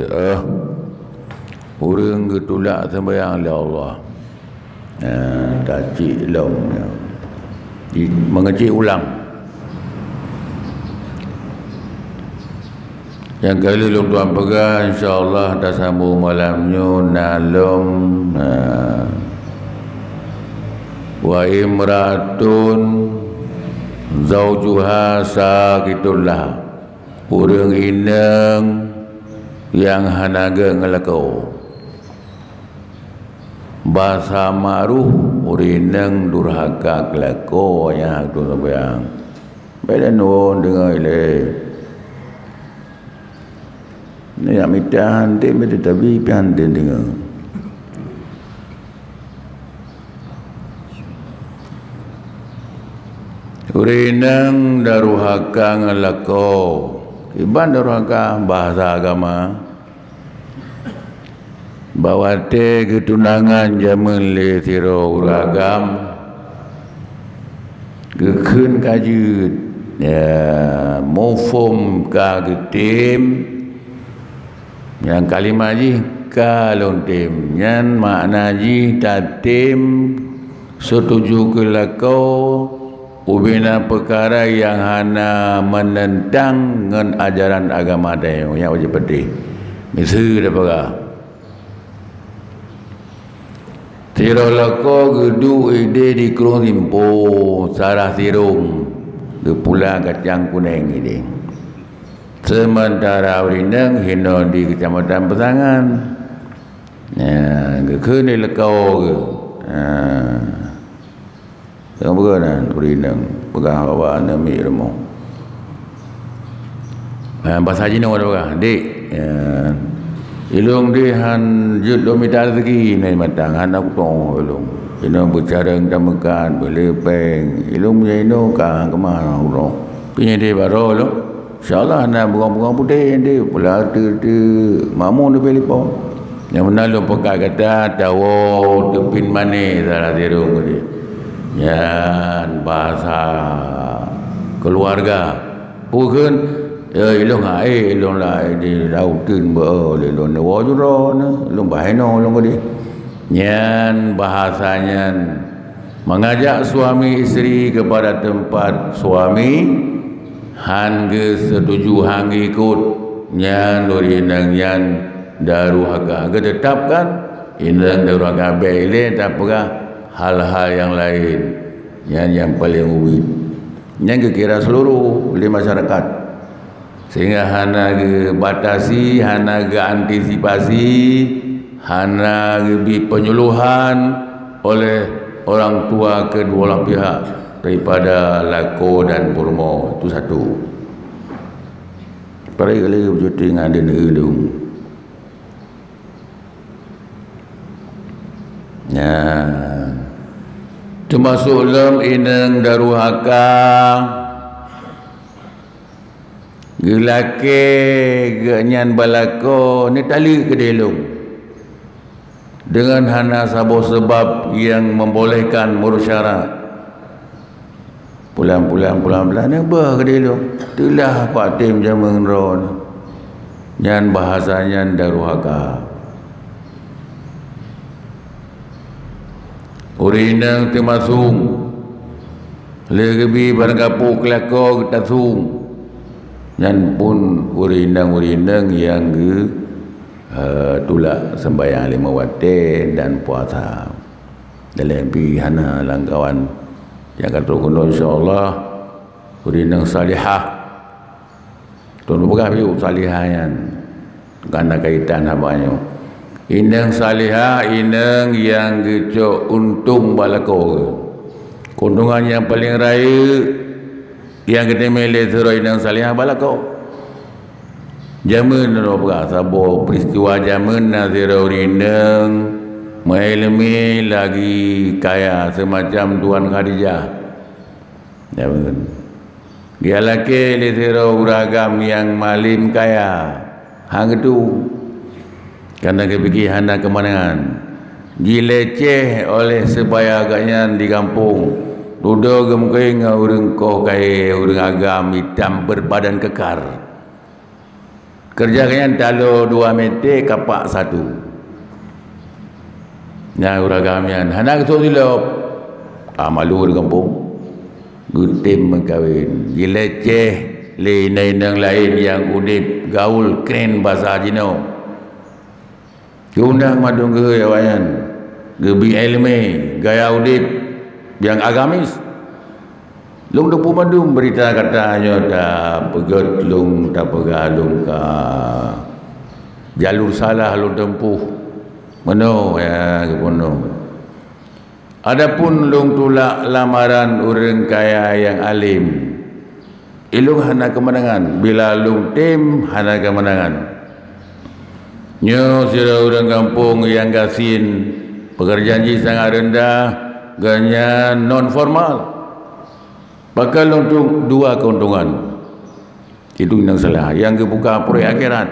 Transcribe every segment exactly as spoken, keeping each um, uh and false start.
Eh, ureuëng geutulak seumbahyang lé Allah. Eh, tacik lom, ya. Di, mengecek ulang. Nyang ka lheueh lôn tuan peugah, insya Allah tasambung malam nyoe na lom, eh, wa imra'atun zaujuha sakitun laha. Ureuëng inong nyang hana gét ngon lakoe. Basa ma'ruf, ureuëng inong durhaka keu lakoe nyang hana gét ngon lakoe. Bèk lôn deungoe ilée. Nyak mita han tem, tapi pih han tem deungoe. Ureuëng inong durhaka ngon lakoe. Kiban durhaka bahasa agama. Bak watée geutunangan jamén lé sidroe ureuëng agam, geukheun ka jeuet, ya, muphom ka geutem, nyang kalimat jih ka lôn tem, nyan makna jih tatem setuju keu lakoe ubena peukara nyang hana meuneuntang ngon ajaran agama tanyoe nyang wajéb peutéh. Miseue tapeugah, sidroe lakoe geuduek idéh di krueng Simpo, sarah sirông, geupula kacang kuneng idéh. Seumeuntara ureuëng inong hinoe di Keucamatan Peusangan. Nah, geukheun lé lakoe geuh. Nah. Teuka peugah nan ureuëng inong, peugah bak aneuk miet rumoh. Eh, basa jinoe tapeugah, "Dek, eh, ilong deh han jeuet lôn mita rezeki nyan mantong, hana kutoe ilong. Inoe beucarông tameukat, beulée péng. Ilong meunyoe inoe ka keumah kutoe. Pih nyan deh baroe lôn." Insya Allah na bungong-bungong putéh di pula teuk-teuk makmu leubeh lipoh. Nyang meunan lôn peugah gata tawoe teupin mané salah sirông geude. Nyan bahasa keuluwarga. Peue kheun, "Ya, ilong hai, ilong lai di laôt teun beu, ilong neuwoe judroe, ilong baheno ilong geude." Nyan bahasa nyan. Mengajak suami isteri kepada tempat suami, han geuseutuju, han geuikot, nyan ureuëng inong nyan durhaka. Geuteutapkan inong durhaka, bék ilée tapeugah hal-hal nyang laén. Nyan nyang paleng ubit. Nyan geukira seuluruh lé masyarakat. Sehingga hana geubatasi, hana geuantisipasi, hana geubri penyuluhan oleh orang tua kedua belah pihak daripada lakoe dan peurumoh. Itu satu. Pareuk lé beucuti ngon aneuk ulôn. Nah, teumasok lom inong durhaka. Geulakée geuh nyan bak lakoe, neutaleuek keudeh lôn, deungon hana saboh seubab nyang membolehkan meunurot syara. Pulang-pulang, pulang-pulang, neuba keudeh lôn, teulah kutem jamén droeneuh. Nyan bahasa nyan durhaka. Ureuëng inong teumasong lé geubi barang kapok keu lakoe geutasong, nyan pun ureuëng inong-ureuëng inong nyang geu, eh, tulak seumbahyang limong watée dan puasa. Dalem pih hana lam kawan nyang ka trok keunoe, insya Allah, ureuëng inong salihah. Lôn peugah piôh salihah nyan, ka na kaitan haba nyoe. Inong salihah, inong nyang geucok untông bak lakoe. Keuntungan nyang paleng rayeuk nyang geuteumé lé sidroe inong salihah bak lakoe. Jamén lôn peugah saboh peuristiwa jamén, na sidroe ureuëng inong meuileumé lagi kaya seumacam Tuan Khadijah. Jamén. Geulakée lé sidroe ureuëng agam nyang malem kaya, han geutu. Kana geupike hana keumanangan. Jileceh oleh seubaya geuhnyan di gampông. Dudoe geumeukawen ngon ureuëng koh kayée, ureuëng agam itam beurbadan keukar. Keureuja geuh nyan taloe dua mètè, kapak satu. Nyan ureueng agam nyan hana geusok silop. Ah, malu di gampông. Geutem meukawen, jileceh lé inong-inong laén nyang udeb gaul kren basa jinoe. Geuundang mandum geuh awaknyan, geubri iéleumé, gaya udeb nyang agamis. Lôn teupeu mandum beurita gata nyoe tapeugét lôn, tapeugah lôn ka jalur salah lôn teumpôh. Meunoe, ya, geupeunong. Adapun lôn tulak lamaran ureueng kaya nyang além, ilôn hana keumanangan, bila lôn tem hana keumanangan. Nyoe sidroe ureueng gampông nyang gasien, peukeurajaan jih sangat reundah, gobnyan non formal. Pakon lôn tueng dua keuntungan. Itu nyang salah, nyang geubuka proyek akhirat.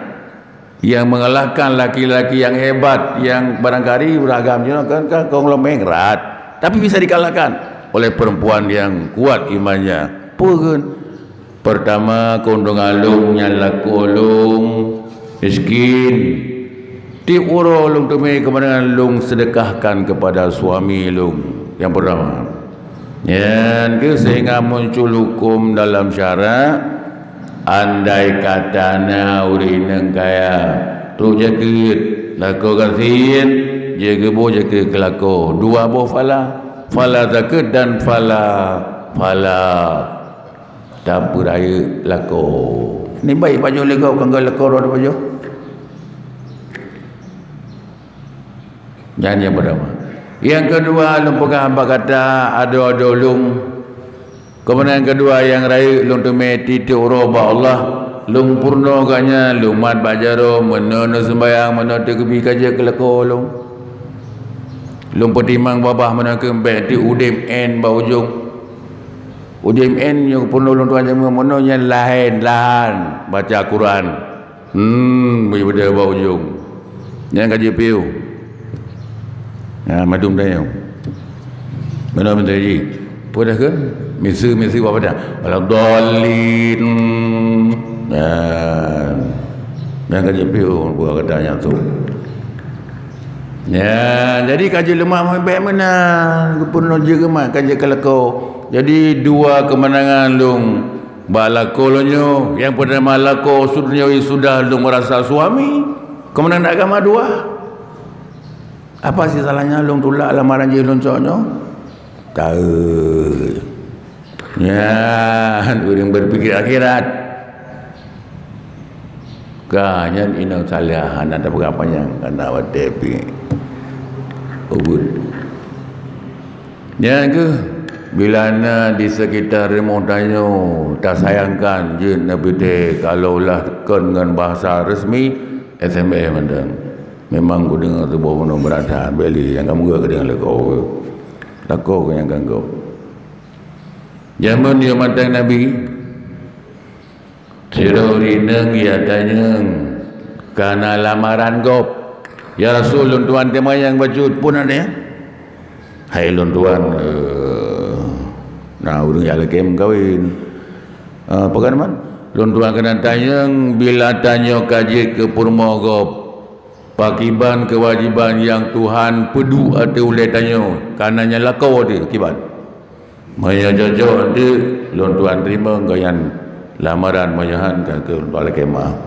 Yang mengalahkan laki-laki yang hebat, yang barangkali beragam juga kan, kan konglomerat, tapi bisa dikalahkan oleh perempuan yang kuat imannya. Peue kheun? Pertama, keuntungan lôn nyan lakoe lôn miskin. Tiep uroe lôn teumé keumanangan lôn sedekahkan kepada suami lôn. Yang pertama. Nyan keuh sehingga muncul hukum dalam syarak, andai kata na ureueng inong kaya trok jakeuet, lakoe gasien, jeuet geuboh jakeuet keu lakoe, dua boh phala, phala zakeuet dan phala, phala tapeurayeuk lakoe. Ni baik pajoh lé gob, kan lakoe droe pajoh. Nyan nyang pertama. Nyang keudua, lôn peugah bak gata adoe-adoe lôn. Keumanangan keudua nyang rayeuk lôn teumé tiep-tiep uroe bak Allah, lôn peurunoe gobnyan, lôn mat bak jaroe, meunoe neuseumbahyang, meunoe teukeubri ka jeuet keu lakoe lôn. Lôn peutimang babah meunoe keuh bèk teuk udeb N bak ujong. Udeb N nyang peurunoe lôn tuan jameun meunoe nyan laén, lahan baca Quran. Hmm, beuibeudôh bak ujong. Nyang ka jipiôh. Nah, mandum tanyoe. Meunoe meuntri jih. Peue dah kheun? Miseue-miseue bak padang. Waladhdallin. Nah, nyang ka jipiôh buah gata nyang tu. Ya, jadi ka jeuet leumah bèk meunan. Geupeureunoe jeuet geumat, ka jeuet keu lakoe. Jadi dua keumanangan lôn bak lakoe lôn nyoe, nyang peureutama lakoe sut nyoe sudah lôn meurasa suami, keumanangan agama dua. Apa sih salahnya lôn tulak lamaran jih lôn cok nyoe? Taeu. Nyan ureueng beupikir akhirat. Ka nyan inong saleh hana tapeugah panyang, kana watèe pih ubit. Nyan keuh, bila na di sekitar rumoh tanyoe tasayangkan jeuet neupeuté, kalaulah kon ngon bahasa resmi, S M S mantong. Memang kudeungoe tuboh bunoe beurasa, bèk lé nyang ka meugah keudeungoe lakoe. Lakoe keuh nyang ka gob. Jameun yoh mantong Nabi, sidroe ureueng inong geutanyong, kana lamaran gob, "Ya Rasul, lôn tuan teuma nyang bacut pun ada ya?" "Hai lôn tuan, eh, na ureueng nyang lakèe meukawen." "Eh, pakon man?" "Lôn tuan keunan tanyong, bila tanyoe ka jeuet keu peurumoh gob, pakriban keuwajéban nyang Tuhan peuduek ateueh ulèe tanyoe, kana nyan lakoe teuh kiban?" "Meunyoe cocok eunteuk, lôn tuan teurimong gobnyan lamaran, meunyoe han ka keuh lôn tuan lakèe meu'ah."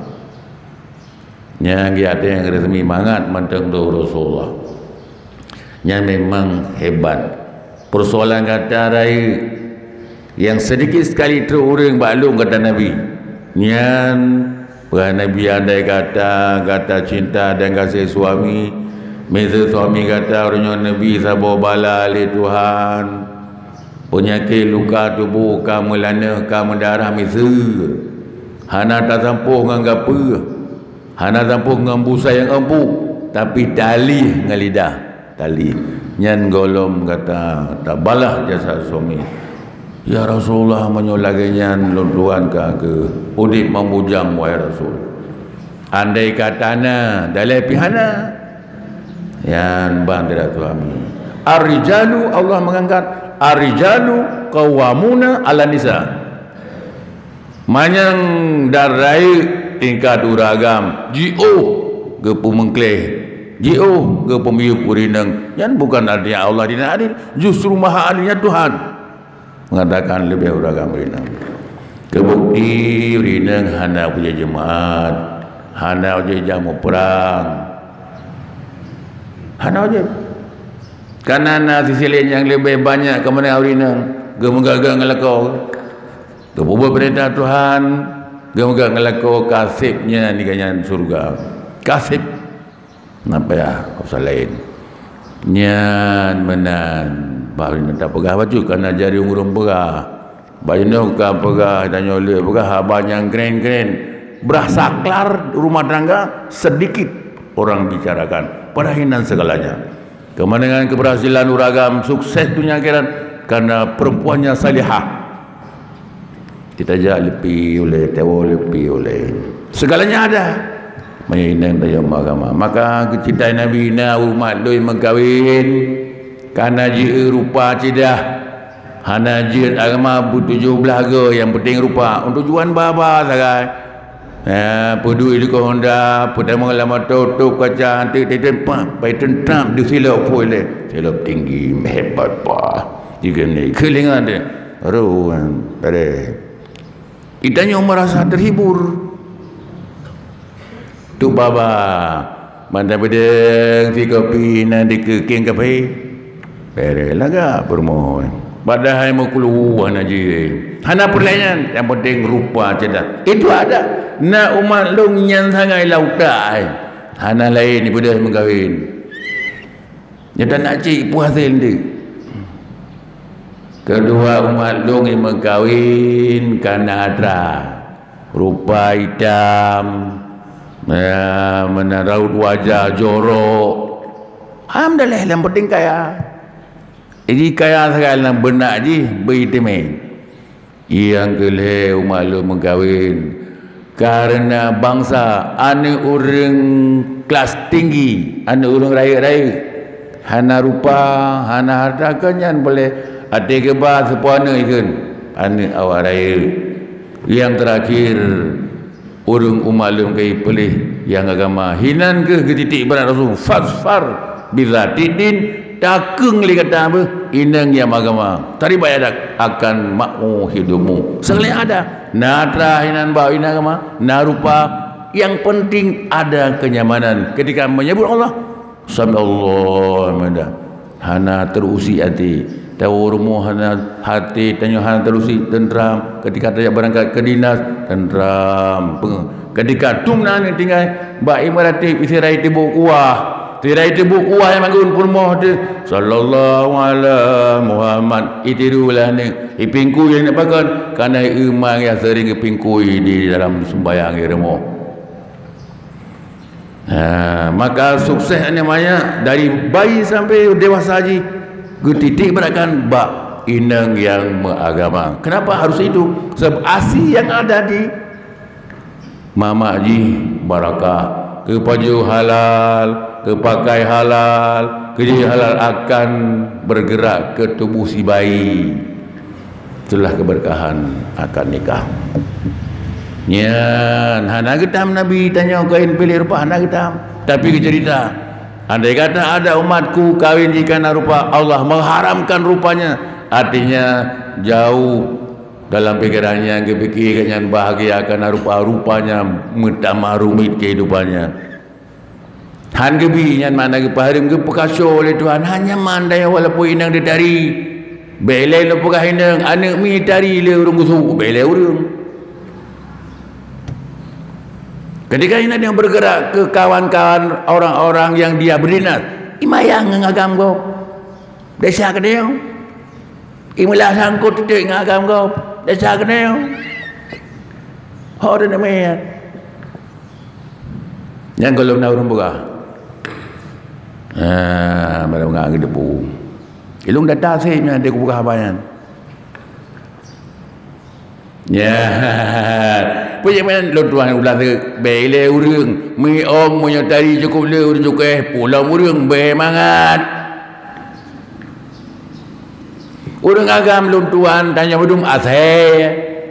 Nyang geuateueng resmi mangat mantong lé Rasulullah. Nyan memang hebat. Peusoalan gata rayeuk nyang seudikit sekali trok ureueng bak lôn, kata Nabi. Nyan peugah Nabi, andai kata gata cinta dan gaséh suami, miseue suami gata uroe nyoe neubi saboh bala lé Tuhan, peunyakét luka tuboh ka meulaneuk, ka meudarah miseue, hana tasampôh ngon gapeue, hana sampôh ngon busa nyang empuk, tapi talih ngon lidah. Talih. Nyan gohlom gata tabalah jasa suami. "Ya Rasulullah, meunyoe lagèe nyan lôn tuan ka keuh udép meubujang, wahai Rasul." Andai kata na, dalè pih hana. Nyan ban tidak suami. Ar-rijalu, Allah mengangkat, ar-rijalu qawwamuna 'alan nisa. Manyang dan rayeuk Tingkat ureuëng agam jiôh geupeumeungkléh, jiôh geupeumiyueb ureuëng inong. Nyan bukan artinya Allah tidak adil, justru maha adilnya Tuhan. Mengatakan leubeh ureuëng agam ureuëng inong. Keubukti ureuëng inong hana ujée jeumaat, hana ujée jamu prang, hana ujée. Karena na sisi laén nyang leubeh banyak keumeunang ureuëng inong geumeugah-gah ngeulakée. Geupeubeuet peurintah Tuhan, geumeugah ngeulakée kaseb nyan di gobnyan syeuruga. Kaseb. Napa ya, usaha laén. Nyan meunan, bah nyoe tapeugah bacut kana jari ureuëng peugah. Bah nyoe ka peugah, tanyoe lé peugah haba nyang keren-keren. Brah saklar rumah tangga sedikit orang bicarakan. Padahai nan segalanya. Kemenangan, keberhasilan ureuëng agam, sukses dunia akhirat karena perempuannya salihah. Kita jak leupie ulée, tawoe leupie ulée. Segalanya ada. Meunyoe inong tajak agama. Maka geuceritai Nabi na umat lôn meukawen, kana jieu rupa ceudah. Hana jeuet agama beutujoh blaih goe, nyang penting rupa. Untuk tujuan ba-ba sagai. Ha, peuduek di Honda, peutamong lam moto, tôp kaca, tik, tik, tik, pak, pai teuntap di silop pui lé. Silop tinggi, hebat, bah. Jika ni, keulingan dia. Baru, kan, beres. Kita nyoe merasa terhibur. Tu baba, mantap beudeueng si kopi nan dikeue kieng kaphé. Beres lagak peurumoh. Padahai meukeuluwa hana jih. Hana peureulée nyan, nyang penting rupa ceudah. Itu ada. Na umat lôn nyan sagai lam utak ai. Hana laén ibeudôh meukawen. Nyoe tan cit peue hasé nteuk. Keudua umat lôn nyang meukawen kana atra. Rupa itam, ya, meunan raut wajah jorok. Alhamdulillah, nyang penting kaya. Jadi kaya sagai lam beunak jih beuitémé. Nyang keu lhée umat lôn meukawen kareuna bansa, aneuëk ureuëng kelas tinggi, aneuëk ureuëng rayeuk-rayeuk. Hana rupa, hana hareuta, keu nyan boleh até geuba seupôt aneuëk ikheun, aneuëk awak rayeuk. Nyang teurakhir, ureuëng umat lôn ka ipeuleh nyang agama. Hinan kheueh geutitik brat Rasul, fasfar bizatid din, takeueng lé gata beuh inong nyang agama. Taribat yadak akan makmu hidupmu. Seuleh ada, na atra hinan bak inong agama, na rupa, yang penting ada kenyamanan ketika menyebut Allah. Sami Allah meudah. Hana teurusi até. Tawoe rumoh hana até, tanyoe hana teurusi, teuntram. Ketika tajak beurangkat keu dinas, teuntram. Pe-, ketika tum na aneuëk tinggai, bak imam ratib isi rai teubuek kuah. Isi rai teubuek kuah nyang magun peurumoh teuh. Sallallahu ala Muhammad. Itiru lah aneuëk. Ipingkui aneuëk pakon. Karena imam nyang sering geupingkui di dalam sembahyang di rumoh. Ha, maka sukses aneuk manyak dari bayi sampai dewasa jih geutitik beratkan bak inong nyang meuagama. Kenapa harus itu? Sebab asi yang ada di mamak jih barakah, keu pajoh halal, keu pakai halal, keu jih halal akan bergerak ke tubuh si bayi. Itulah keberkahan akad nikah. Nyan, hana geutam Nabi tanyoe kawin piléh rupa, hana geutam. Tapi geucerita, andai kata ada umatku kawin jih kana rupa, Allah mengharamkan rupanya. Artinya, jauh dalam pikiran nyang geupike gobnyan bahagia kana rupa, rupanya meutamah rumit kehidupannya. Han geubi nyan makna geupeuhareuem, geupeukaso lé Tuhan. Hanya mandai walaupun inong teutari. Bèk lé lôn peugah inong, aneuëk mi tari lé ureuëng gusuk, bèk lé ureuëng. Ketika inong bergerak ke kawan-kawan orang-orang yang dia berdinas, imayang ngon agam gob. Desya keudéh. Imeulah sangkot teuteuek ngon agam gob. Desya keudéh. Ho teuneuk mé. Nyang gohlom na ureuëng peugah. Ah, barang ngon geudeupu. Ilung data sép nyan dia kupeugah haba nyan. Ya. Peue nyang meunan lôn tuan ulang teuk, bèk ilée ureuëng. Miom meunyoe tari cukup le ureuëng cukéh, pulom ureuëng bèk mangat. Ureuëng agam lôn tuan tanyoe meudum asèe.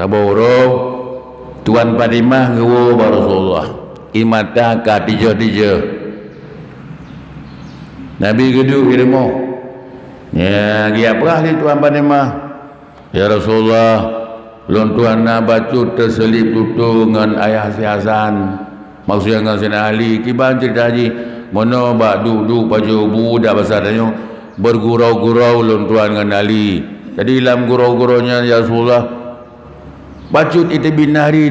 Saboh uroe, Tuan Fatimah geuwoe bak Rasulullah. Ie mata ka tijôh-tijôh. Nabi geuduek di rumoh. Nya, geujak peugah lé Tuan Fatimah, "Ya Rasulullah, lôn tuan na bacut teuseulib tutoe ngon ayah si Hasan, maksudnya ngon Saidina Ali. Kiban ceurita jih?" "Meunoe, bak duek-duek pajoh bu dak basa tanyoe, beugurau-gurau lôn tuan ngon Ali. Jadi lam gurau-gurau nyan, ya Rasulullah, bacut iteubiet nari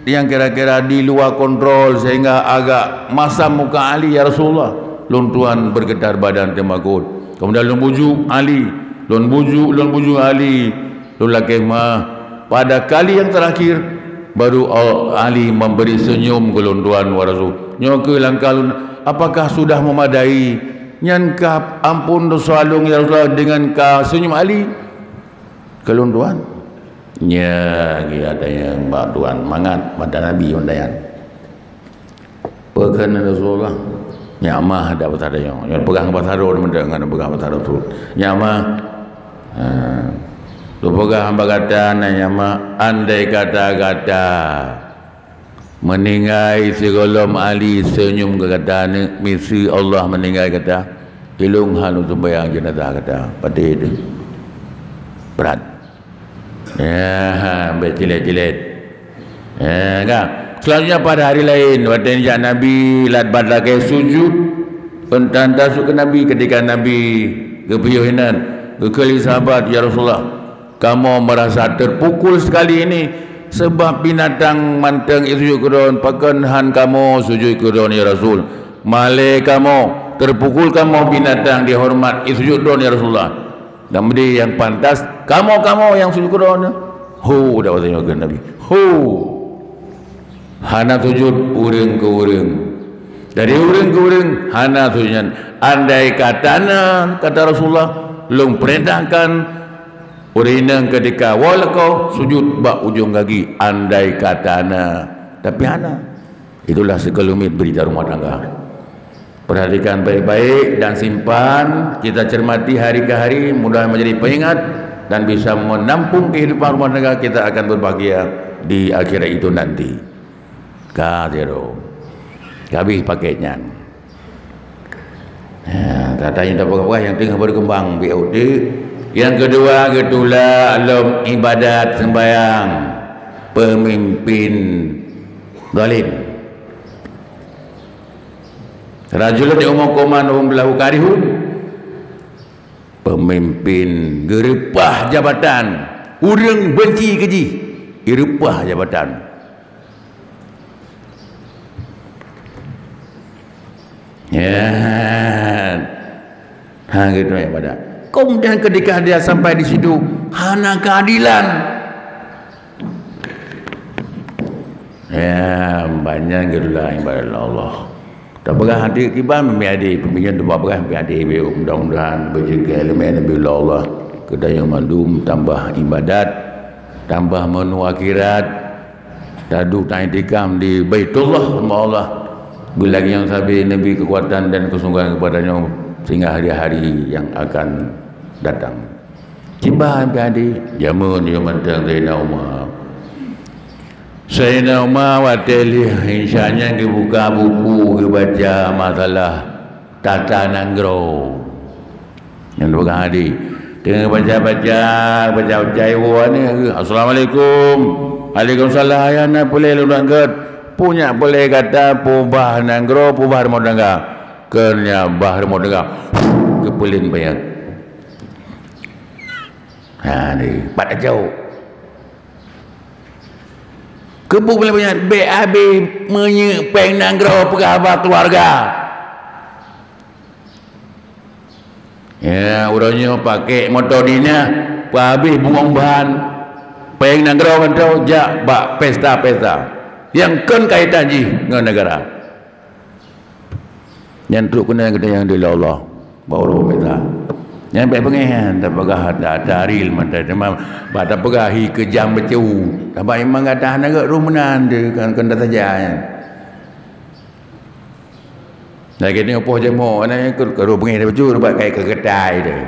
nyang kira-kira di luwa kontrol sehingga agak masam muka Ali, ya Rasulullah. Lôn tuan beugeutar badan teumakot. Keumudian lôn bujuk Ali, lôn bujuk, lôn bujuk Ali, lôn lakée meu'ah. Pada kali nyang teurakhir, baru Ali memberi senyum keu lôn tuan, wahai Rasul. Nyoe keuh langkah lôn, apakah sudah memadai? Nyan kah amphon dosa lôn, ya Rasulullah, deungon ka senyum Ali keu lôn tuan?" Nya, geutanyong bak Tuan, mangat mata Nabi meunan. Peue kheun Rasulullah? "Nyak mah dak basa tanyoe." Nyoe peugah basa droe, meunan ngon peugah basa Rasul. "Nyak mah." Ha. Lôn peugah bak gata, nyak mah, andai kata gata meuninggai sigohlom Ali senyum keu gata, neuk miseue Allah meuninggai gata, ilôn hana sumbayang jeunazah gata. Patéh teuh. Brat. Ya, bèk cilet-cilet. Ya, kan? Selanjutnya pada hari lain, watèe jak Nabi, lat bak lakèe sujud, euntang tasuk keu Nabi, ketika Nabi geupiôh inan, geukheun lé sahabat, "Ya Rasulullah, kamoe merasa terpukul sekali ini, sebab binatang mantong jisujud keu Droen, pakon han kamoe sujud keu Droen, ya Rasul? Malèe kamoe, terpukul kamoe binatang dihoreumat jisujud Droen, ya Rasulullah." Dan meudi nyang pantas, kamoe-kamoe nyang sujud keu Droeneuh. Ho, dak watèe nyoe kheun Nabi. Ho. Hana sujud ureueng keu ureueng. Dari ureueng keu ureueng hana sujud nyan. Andai katana, kata Rasulullah, lôn peurintahkan ureueng inong keudika woe lakoe sujud bak ujong gaki, andai katana. Tapi hana. Itulah sekelumit berita rumah tangga. Perhatikan baik-baik dan simpan, kita cermati hari ke hari, mudah menjadi pengingat dan bisa menampung kehidupan rumah tangga kita akan berbahagia di akhirat itu nanti. Ka zero. Habis paket nyan. Ha, katanya tak apa-apa yang tengah berkembang B O T. Yang kedua, geutulak lom ibadat sembahyang pemimpin zalim. Rajulun yu'maru qauman wa hum lahu karihun. Pemimpin geureupah jabatan, ureueng benci keu jih, geureupah jabatan. Ya. Ha, gitu ya pada. Kemudian ketika dia sampai di situ, hana keadilan. Ya, banyak geulah ibadat Allah. Tapeugah hati kiban meumiadi, peuminyun teuma peugah meumiadi, mudah-mudahan beujeuet keu ileumèe Nabi Allah. Keudaya mandum tambah ibadat, tambah meunoe akhirat, taduek taiktikaf di Baitullah, Allah. Beulagèe nyang sabe Nabi keukuatan dan keusungguhan kepada nyoe sehingga hari-hari yang akan datang. Kiban meumiadi, jameun nyoe mantong Saidina Umar. Saidina Umar watée lheueh Isya nyan geubuka buku geubaca masalah tata nanggroe. Nyan bukan hadis. Teungoh baca-baca, baca-baca iwoe ni, "Assalamualaikum." "Waalaikumsalam, ya na peureulée lôn dong gét." Punyak peureulée gata peubah nanggroe, peubah rumoh tangga. Keu nyan bah rumoh tangga. Geupeulen panyang. Ha ni, pat tacok. Keupeue peulen panyang, bék habéh meunyeuk péng nanggroe peugah haba keuluwarga. Ya, uroe nyoe pakék moto dinah, peuhabéh bungong ban, péng nanggroe mantong jak bak pesta-pesta nyang kon kaitan jih ngon neugara. Nyan trok keunan geutanyoe di Allah. Bak uroe pesta. Nyan bék beungéh, tapeugah ta-, tahril mantong teuma bak tapeugah hi keujam beuceu. Sabab memang gata hana gét rhom meunan teuh, kon, kon tasaja nyan. Lagée nyoe poh jeumok, na nyang keu-, keu beungéh bacut bak kai keuketai teuh.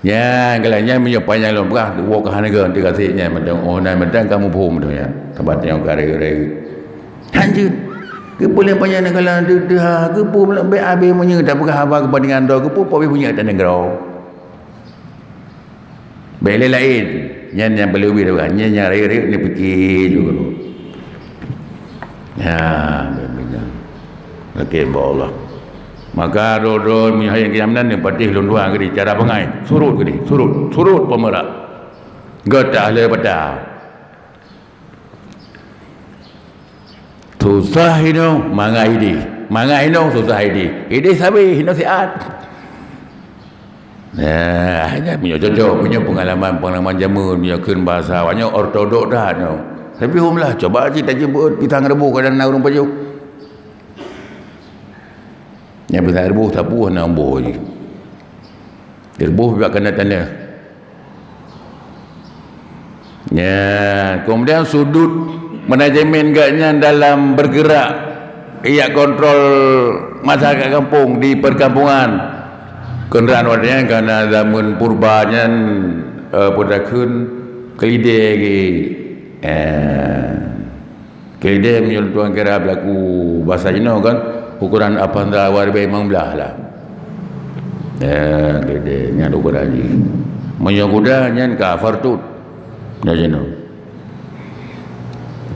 Nyan, galak nyan meunyoe panyang lôn peugah, woe ka hana gét teuh gaséh nyan mantong, oh, na mantong ka muphom teuh nyan. Sabab nyoe ka rayeuk-rayeuk. Han jeuet. Keupeue lé panyang na galak teuh, teuh ha, keupeue lé bék habéh meunyoe tapeugah haba keubandingan droe, keupeue pih meunyoe taneueng droe. Bék lé laén. Nyan nyang peuleubeh dua, nyan nyang rayeuk-rayeuk ni pike ju keudroe. Ya, beubeda. Lakée bak Allah. Maka droe-droe meuhai nyang kiam nan ni patéh lôn dua geude cara bangai. Surot geude, surot, surot peumeurak. Gata le bata. Susah inoe mangat idéh, mangat inoe susah idéh. Idéh sabe inoe siat. Nah, hanya meunyoe cocok, meunyoe pengalaman, pengalaman jameun, meunyoe kheun bahasa awak nyoe ortodok that nyoe. Tapi hom lah, coba cit tajeuet beuet pisang reubôh kadang na ureuëng pajoh. Nyang pisang reubôh sapeue na umbo jih. Reubôh bak kana tanah. Ya, kemudian sudut manajemen gak nyan dalam bergerak, ia kontrol masyarakat kampung di perkampungan. Kenderaan watée nyan karena zaman purba nyan, eh, peue takheun, keulidé lagi. Eh. Keulidé meunyoe tuan kira belaku basa jinoe kan, ukuran Avanza dua ribu lima belas lah. Ya, keulidé nyan ukuran jih. Meunyoe kuda nyan ka Fartut. Nyan jinoe.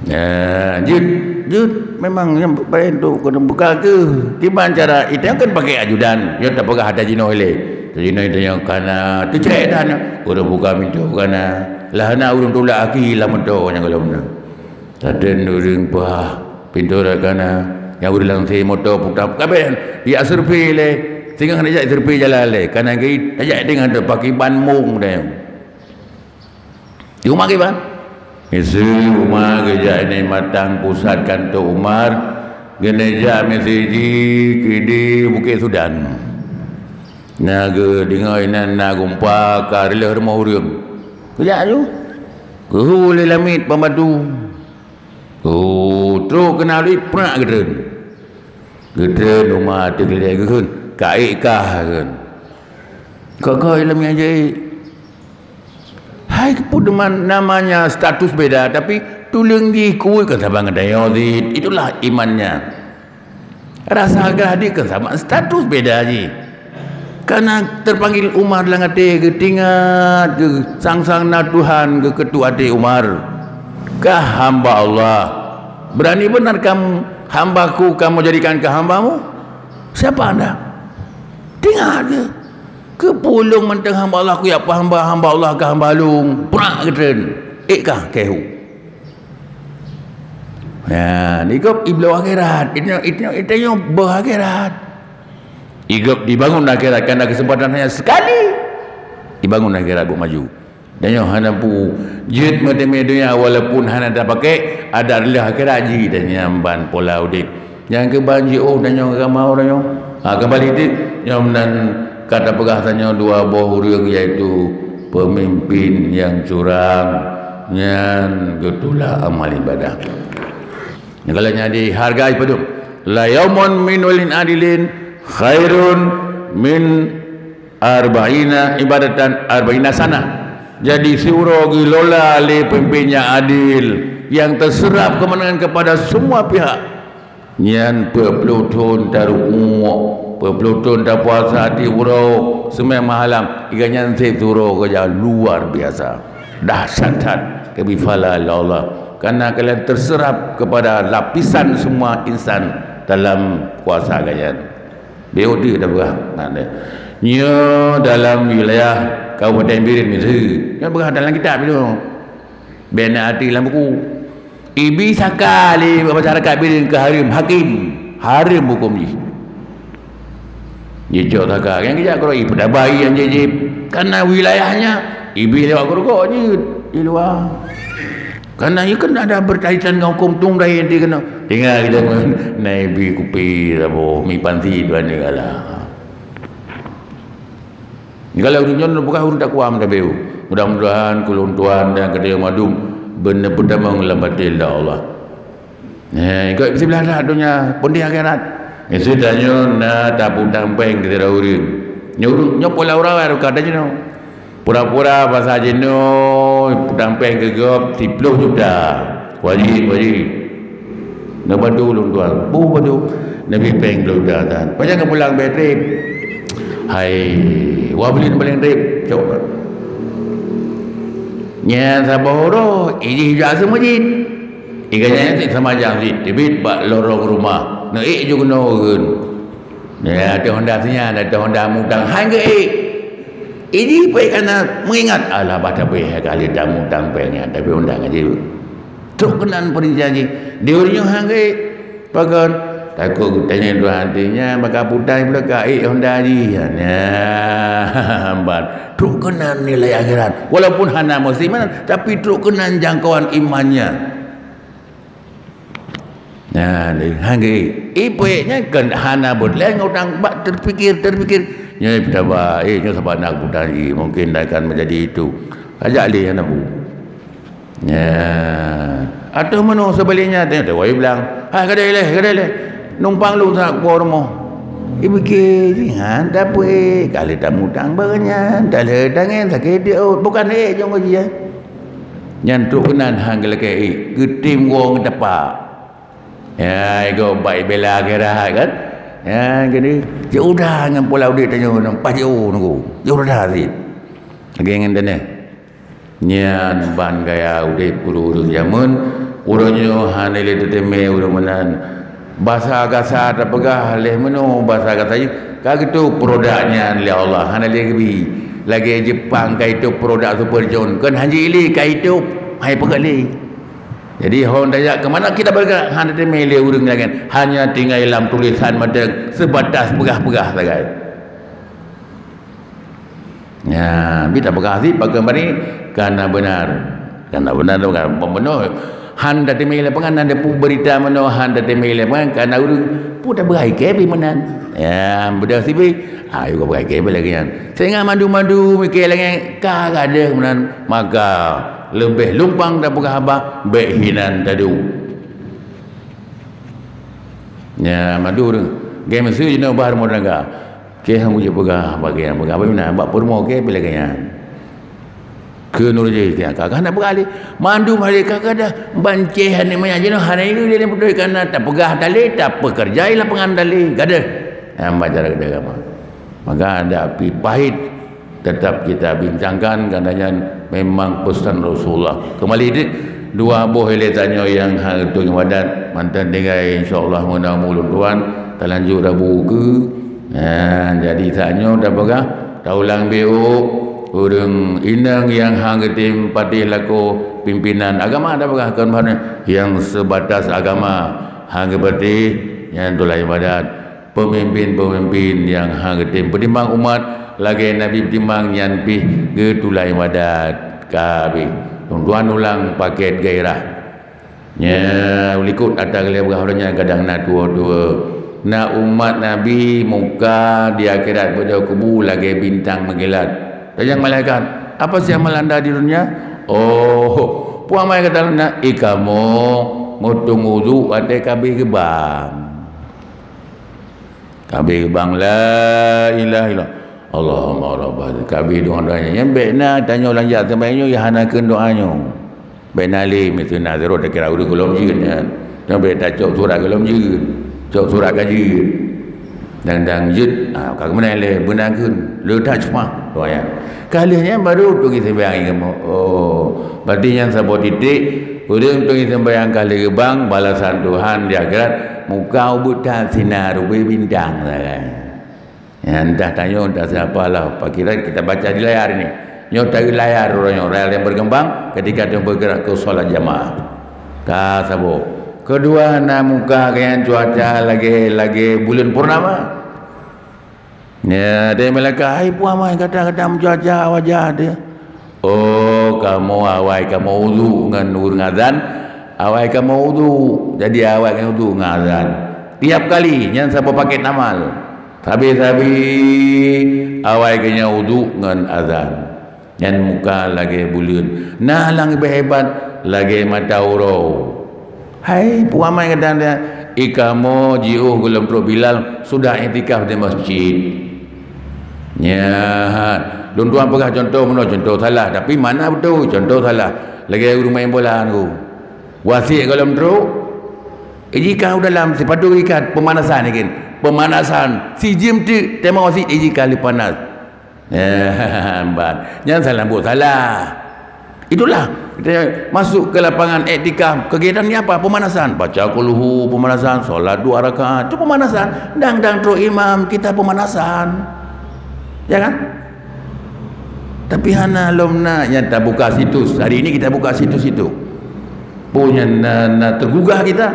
Ya, jeuet, jeuet memang nyang paling tu kena buka ke. Kiban cara itu kan pakai ajudan. Nyoe tapeugah ada jinoe ilée. Jinoe itu nyang kana teucrek dan ureuëng buka pintoe kana. Lah na ureuëng tulak aki lam moto nyang kalau beuna. Saden ureuëng pah pintoe rot kana, nyang ureuëng lam si moto puta kabeh, jak survei lé, singoh hana jak survei jalan lé, kana geuit, tajak deungon tu pakiban mong deh. Di uma kiban? Isi uma geujak ini matang pusat kantor Umar, geunejak misi ji kidi Bukit Sudan. Na geudeungoe inan na gumpa ka reuloh rumoh ureuëng. Geujak ju. Geuhu lé lamiet pambatu. Oh, trok keunan lé prak geutreun. Geutreun uma teugleh geukheun, ka ék kah kheun. Kok-kok ilom nyang jai. Hai keupeue teuma namanya status beda, tapi tuleueng jih kuweuet kon saban geutanyoe cit. Itulah imannya. Rasa geuhadé kon saban status beda jih. Kana terpanggil Umar lam até geutingat geu sang-sang na Tuhan geukeutuk até Umar. Kah hamba Allah. Berani benar kam hambaku kamu jadikan ke hambamu? Siapa anda? Tingat ke? Keupeue lôn mantong hamba Allah ku jak hamba, hamba Allah ke hamba lôn. Prak geutreun. Ék kah kehu. Nah, di gob ibloe akhirat, itu, itu, itu nyoe beuh akhirat. Di gob dibangun akhirat karena kesempatan hanya sekali. Dibangun akhirat buat maju. Dan nyoe hana pu jeuet meuteumé donya walaupun hana tapakai, ada reulah akhirat jih dan nyang ban pola udeb. Nyang keuban jiôh dan nyoe agama ureuëng nyoe. Ha, kembali ti, nyoe nan ka tapeugah tanyoe dua boh ureuëng, yaitu pemimpin nyang curang nyan geutulak amal ibadah. Kalau nyang dihargai padum, la yaumun min walin adilin khairun min arba'ina ibadatan arba'ina sana. Jadi siuroe geulola lé pemimpin nyang adil, yang terserap kemenangan kepada semua pihak. Nyan peuet ploh thon taruek, peuet ploh thon tapuasa di uroe seumén mahalam, iga nyan sép uroe keureuja luar biasa. Dahsyat that keubifalan Allah. Karena kalian terserap kepada lapisan semua insan dalam kuasa gaya. Beu di dah berah. Nyoe dalam wilayah Kabupaten Bireuen miseue. Nyoe berah dalam kitab tu. Bena hati lam buku. Ibi saka lé masyarakat Bireuen keu hareuem hakim. Hareuem huköm jih. Jicok saka. Nyang kejak keuroi peutabai nyang jijib. Karena wilayahnya ibi lewat gurugok jeuet di luar. Karena ia kan ada berkaitan dengan hukum tung dah yang dikena. Tinggal kita pun naibi kupi saboh mi panti tuan ni kalah. Kalau ureuëng nyoe bukan ureuëng takwa meutabeu. Mudah-mudahan kulon tuan dan kedai madum benar pertama ngelam batin dah Allah. Eh, ikut siblah dah dunia pun di akhirat. Itu tanyo na taputang peng di daerah ureuëng. Nyoe ureuëng nyoe pola urang kata jinoe. Pura-pura basa jinoe putang peng keu gob siploh juta. Wajib, wajib. Neubantu ulôn tuan. Bu bantu. Nabi peng dua juta tan. Pajan ka pulang beh trip. Hai, wah beli paling trip. Cok. Nya saboh roh, ijih jak seumujit. Iga nyan sama jang sit teubiet bak lorong rumah. Neuék ju keunoe ureuëng. Nya ada Honda sinya, ada Honda mutang. Han geuék. Ijih peuék kana meuingat, alah bah tapi kali tamu tang peng nyan, tapi Honda ngaji. Trok keunan peurintian jih. Di ureuëng nyoe han geuék. Pakon? Takot geutanyong dua hati nyan baka putai pula ka ék Honda jih. Nyan ban. Trok keunan nilai akhirat. Walaupun hana muslim, tapi trok keunan jangkauan imannya. Nah, han geuék. Ipeuék nyan kan hana buet lé ngon utang bak terpikir, terpikir. Nyoe peutaba, eh, nyoe saban nak putai jih, mungkin akan menjadi itu. Ajak lé hana bu. Ya. Atau meunoe sebaliknya, tengok teuwai bilang, "Hai, gadai leh, gadai leh. Numpang lôn sa kuah rumoh." Ipike jih nyan dapeuék, kali tamutang beunyan, dalhe tangen sakét diôt, bukan ék jong gaji, eh. Nyan trok keunan han geulakée ék, geutem woe ngon tapak. Ya, igoe bak ibela akhirat kan. Ya, jadi, ya udah ngon pola udép tanyoe nyoe, pas jiôh nunggu. Ya udah sit. Lagée ngon danau. Nyan ban gaya udép ureuëng-ureuëng jameun, uroe nyoe hana lé teuteumé ureuëng meunan. Basa gasa tapeugah lé meunoe, basa gasa jih ka geutôb produk nyan lé Allah, hana lé geubi. Lagée Jepang ka itôb produk Super John, kon hanji lé ka itôb, hai peugah lé. Jadi hon tajak keu mana kita bergerak, hana teuteumé lé ureuëng laén, hanya tinggai lam tulisan mantong, sebatas peugah-peugah sagai. Nya, bi tapeugah sit pakon bani kana benar. Kana benar tu kan pembunuh. Han tateumé lapangan, han tapu berita meunoe, han tateumé lapangan kana ureuëng pu tapeugah ikée bi meunan. Ya, beudôh sibi. Ayo ka peugah ikée bi lagée nyan. Sehingga madu-madu mikée lagée ka gadôh meunan, maka leubeh lumpang tapeugah haba bék hinan tadu. Nya madu tu. Gée meuseu jinoe bah rumoh tangga. Kée hana jeuet peugah bak gée peugah bak mina bak peurumoh kée bila gée nyan. Keu nur jih kée ka hana peugah lé. Mandum hari ka kada banceh aneuk manyak jinoe hana ingat lé beutôi kana tapeugah dalé, tapeukeurjai lapangan dalé. Kada. Hamba cara kada agama. Maka ada api pahit tetap kita bincangkan, karena nyan memang pesan Rasulullah. Kembali di dua boh ilée tanyoe nyang hareutu ibadat, mantan tinggai insya Allah meunang mulun tuan, talanjut Rabu ke. Nah, jadi tanyoe dah peugah, taulang biuk, ureuëng inong nyang hang geutim patéh lakoe pimpinan agama dah peugah kon bahan yang sebatas agama hang geupatéh nyan tulah ibadat. Peumimpin-peumimpin nyang hana geutem peutimbang umat lagée Nabi peutimbang nyan pih geutulak ibadat ka habéh. Tuan-tuan ulang paket gairah. Nya likot ata geulée beurah uroe nyan kadang na tuwo-tuwo. Na umat Nabi muka di akhirat beudôh kubu lagée bintang meukilat. Tanyong malaikat, "Apa sih amalan anda di dunia?" "Oh, puang mai kata na ikamoe meutung udu watée ka habéh geubang." Ka habéh bang la ilaha illallah. Allahumma rabbana. Ka habéh doa-doa nyan. Nyang bék na tanyoe lanjak teumanyong nyang hana kheun doa nyoe. Peunalim itu na zero takira ureuëng gohlom jeuet nyan. Nyoe bèk tacok surat gohlom jeuet. Cok surat ka jeuet. Dang-dang jeuet, ah, ka keumeunang lé beunang kheun. Le that cuma doa nyan. Ka lheueh nyan baru tugi sembahyang kamoe. Oh, berarti nyan saboh titik ureuëng tugi sembahyang ka lheueh geubang balasan Tuhan di akhirat muka ubit that sinan rubé bintang sagai. Ya, entah tanyoe, entah siapa lah. Pakira kita baca di layar ini. Nyoe dari layar uroe nyoe, layar yang berkembang ketika dia bergerak ke sholat jamaah. Ka saboh. Kedua, na muka kayang cuaca lagi lagi bulan purnama. Ya, dia malaikat, "Hai puan mai kata-kata mencuaca wajah dia." Oh, kamoe awai kamoe udu ngon ureuëng azan, awai kamoe udu. Jadi awai ngon udu ngon azan. Tiap kali nyan saboh paket amal. Sabe-sabe awai keu nyan udu ngon azan. Nyan muka lagée buleuen. Na lam leubeh hebat lagée mata uroe. Hai puan mai kata, "Ikamoe jiôh gohlom trok Bilal sudah iktikaf di masjid." Nyan, lôn tuan peugah contoh meunoe, contoh salah, tapi makna beutôi, contoh salah. Lagée ureuëng main bola nyoe. Wasit gohlom trok, ijikah u dalam sipatu ikat pemanasan ikén. Pemanasan, si jeuem teuk tema wasit ijikah lé panas. Ban. Nyan salah buet salah. Itulah, kita masuk ke lapangan iktikaf, kegiatan ni apa? Pemanasan. Baca kulhu, pemanasan, salat dua rakaat, itu pemanasan. Dang-dang trok imam, kita pemanasan. Ya kan? Tapi hana lom na nyang tabuka situs. Hari ini kita buka situs itu. Pun nyang na, na tergugah kita.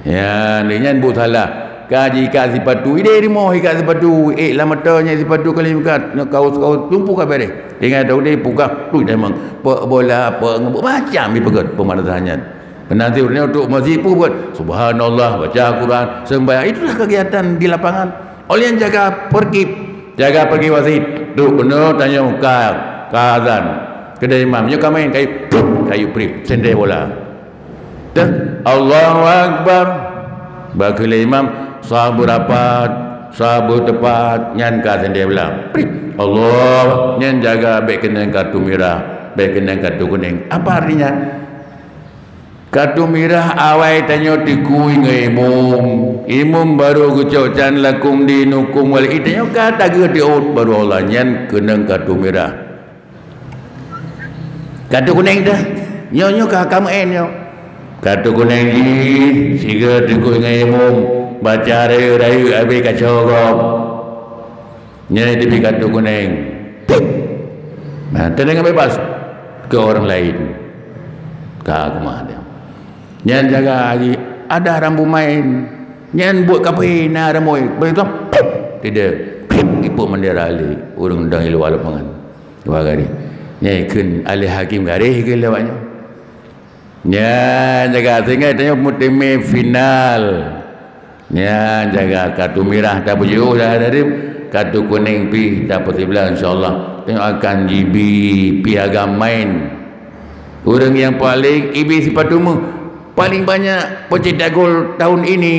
Ya, ni nyan buet salah. Ka jiikat sipatu, ideh rumoh ikat sipatu, ék lam mata nyan sipatu kali ikat, nyoe kaos-kaos tumpu ka bereh. Ingat tahu deh, pukah, tu dah memang pek bola, pek ngebuk, macam dipeugét pemanasan nyan. Penanti ureuëng untuk masjid pun buat, "Subhanallah, baca Quran, sembahyang." Itulah kegiatan di lapangan. Oleh yang jaga perkib, jaga pergi wasit. Tu kena tanya ka, ka azan. Kedai imam, nyoe ka main kayu, kayu prip, sendeh bola. Dah, Allahu Akbar. Bak keu lé imam, sabu rapat, sabu tepat, nyan ka sendeh bola. Prip. Allah, nyan jaga bék keunong kartu mirah, bék keunong kartu kuning. Apa artinya? Kartu mirah awai tanyoe teukui ngon imum. Imum baru geucok can lakum dinukum wal, tanyoe ka tageuh tiôt baru Allah nyan keunong kartu mirah. Kartu kuning teuh. Nyoe, nyoe ka, ka meu'en nyoe. Kartu kuning jih, sigoe teukui ngon imum, baca rayeuk-rayeuk habéh kaco gob. Nyan dibi kartu kuning. Pip. Nah, teungoh bebas keu orang lain. Ka keumah dia. Nyan jaga haji, ada rambu main. Nyan buet kaphé na rambu, beutôi, pip, tidak, pip, ipok bendera lé ureuëng dang di luwa lapangan. Dua garéh. Nyan ikheun alèh hakém garéh keu lewat nyoe. Nyan jaga sehingga tanyoe meuteumé final. Nyan jaga kartu mirah tapeujiôh dah hadir, kartu kuning pih tapeusibeula, insyaallah. Tanyoe akan jibi piagam main. Ureuëng nyang paléng ibi sipatu meuh, paléng banyak peucetak gol tahun ini.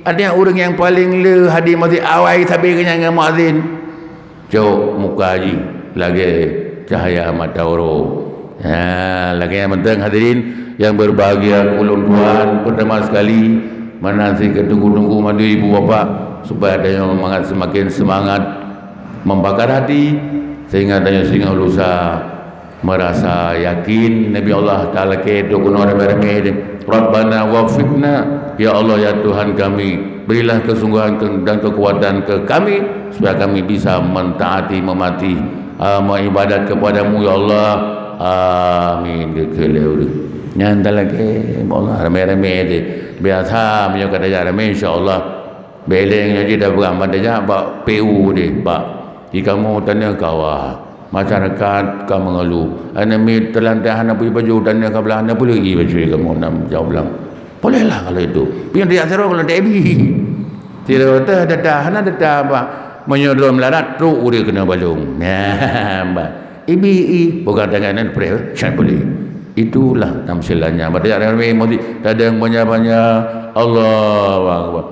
Ada ureuëng nyang paléng le hadir masjid awai sabe keu nyang ngon muazin. Cok muka jih lagée cahya mata uroe. Ha, lagée nyan mantong hadirin yang berbahagia, ulôn tuan pertama sekali meunan si tunggu-tunggu mandum ibu bapak supaya tanyoe mangat semakin semangat membakar hati sehingga tanyoe singoh lusa merasa yakin Nabi Allah Taala ke tu keunoe ramé-ramé. Rabbana wafiqna, ya Allah, ya Tuhan kami, berilah kesungguhan ke-, dan kekuatan ke kami supaya kami bisa mentaati, memati, ah, mengibadat kepadamu, ya Allah. Amin. Geukheun lé ureuëng. Nyan talakée, ya Allah, ramé-ramé deh. Biasa meunyoe ka tajak ramé, insya Allah. Bék lé nyoe jih tapeugah ban tajak bak P U deh, bak. Di kamoe tanoh kawa. Masyarakat ka mengeluh. Aneuk miet teulantak hana peue baju, tanoh ka blah hana peue lagi baju kamoe nam jauh blang. Bolehlah kalau itu. Pion di asero kalau tak ibi. Tidak ada data, hana data apa. Meunyoe droe meularat trok ureuëng keunoe balong. Nah, bah. Ibi i, bukan tangan nan preh, chan boleh. Itulah tamsilannya. Bak tajak ramé masjid, tadeng banyak-banyak. Allahu Akbar.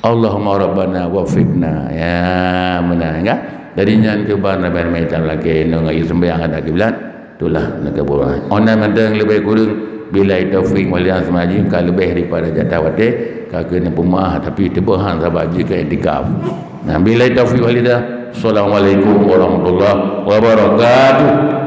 Allahumma rabbana wafiqna. Ya, meunan, kan? Jadi nyan keuh ban ramé-ramé tan lakée ngon ayue sembahyang hadap kiblat. Itulah nak buat. Online mantong leubeh kureueng, billahi taufik wal hidayah, seumajih ka leubeh daripada jatah watée, ka keuneuk peumaah, tapi teubeuhan saban jih keu iktikaf. Nah, billahi taufik wal hidayah. Assalamualaikum warahmatullahi wabarakatuh.